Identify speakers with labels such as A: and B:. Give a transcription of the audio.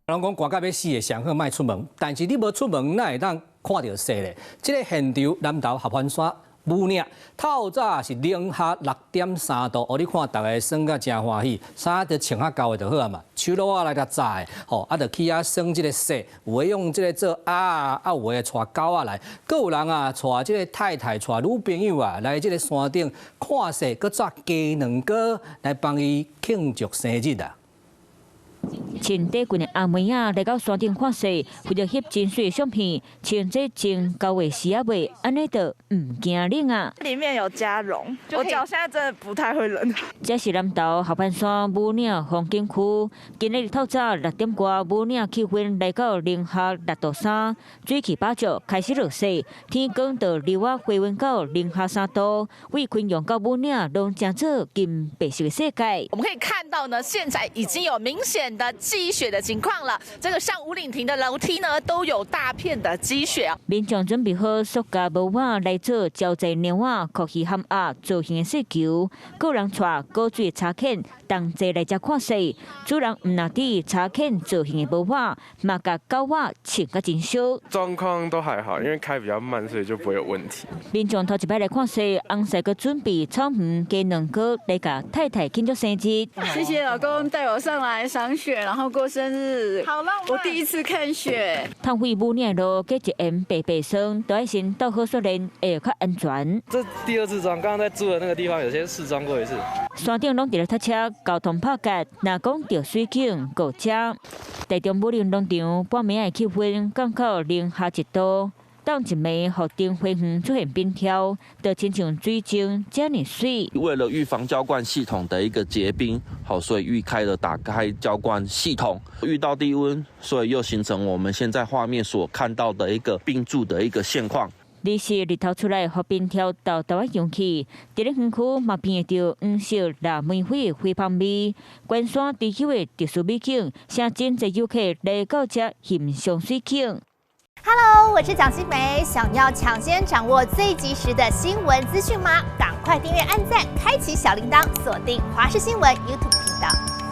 A: 人講寒甲欲死的，上好莫出門。但是你無出門，哪會當看著雪咧？這个現場南投合歡山武嶺透早是零下6.3度，哦，你看逐家耍甲誠歡喜，衫著穿較厚的就好啊嘛，手橐仔來共紮的，吼，啊，就去遐耍這个雪，有的用這个做鴨啊，有的帶狗仔來，閣有人啊帶這个太太、帶女朋友啊來這个山頂看雪，閣紮雞卵糕來幫伊慶祝生日啊。
B: 穿短裙的阿妹仔來到山頂看雪，為著翕真媠相片，穿這穿厚的絲仔襪，按呢就毋驚冷啊。
C: 裡面有加絨，我腳現在真的不太會冷。
B: 這是南投合歡山武嶺風景區，今日透早6點外，武嶺氣溫來到零下6度3，水氣飽足，開始落雪，天光就離我回溫到零下3度，為昆陽到武嶺攏成做金白色的世界。
D: 我們可以看到呢，現在已經有明顯的積雪的情況了。這個上武嶺亭的樓梯呢，都有大片的積雪啊。
B: 民眾準備好塑膠帽仔來做招財貓仔、酷魚含鴨造型的雪球，閣有人帶古錐柴犬同齊來遮看雪。主人毋但佇柴犬造型的帽仔，嘛共狗仔穿甲真熟。
E: 狀況都還好，因為開比較慢，所以就不會有問題。
B: 民眾頭一擺來看雪，翁婿閣準備草莓雞卵糕來共太太慶祝生日。
C: 謝謝老公帶我上來賞雪，然後過生日。好浪漫！我第一次看雪。
B: 探訪武嶺路隔一掩白白霜，都愛先倒好雪鏈，會較安全。
F: 這第二次裝，剛剛在住的那個地方有先試裝過一次。
B: 山頂攏佇咧塞車，交通拍結，若講著水警閣遮。台中武嶺農場半暝的氣溫降到零下1度，當一暝雨頂花園出現冰柱，就親像水晶遮爾媠。
G: 為了預防澆灌系統的一個結冰，好，所以預開了打開澆灌系統，遇到低溫，所以又形成我們現在畫面所看到的一個冰柱的一個現況。
B: 日是日頭出來，予冰柱沓沓仔揚起。佇咧園區嘛聞會著黃色臘梅花的花香味。關山特有的特殊美景，吸真濟遊客來到遮欣賞水景。
H: Hello，我是蔣新梅，想要搶先掌握最及時的新聞資訊嗎？趕快訂閱、按讚、開啟小鈴鐺，鎖定華視新聞 YouTube 頻道。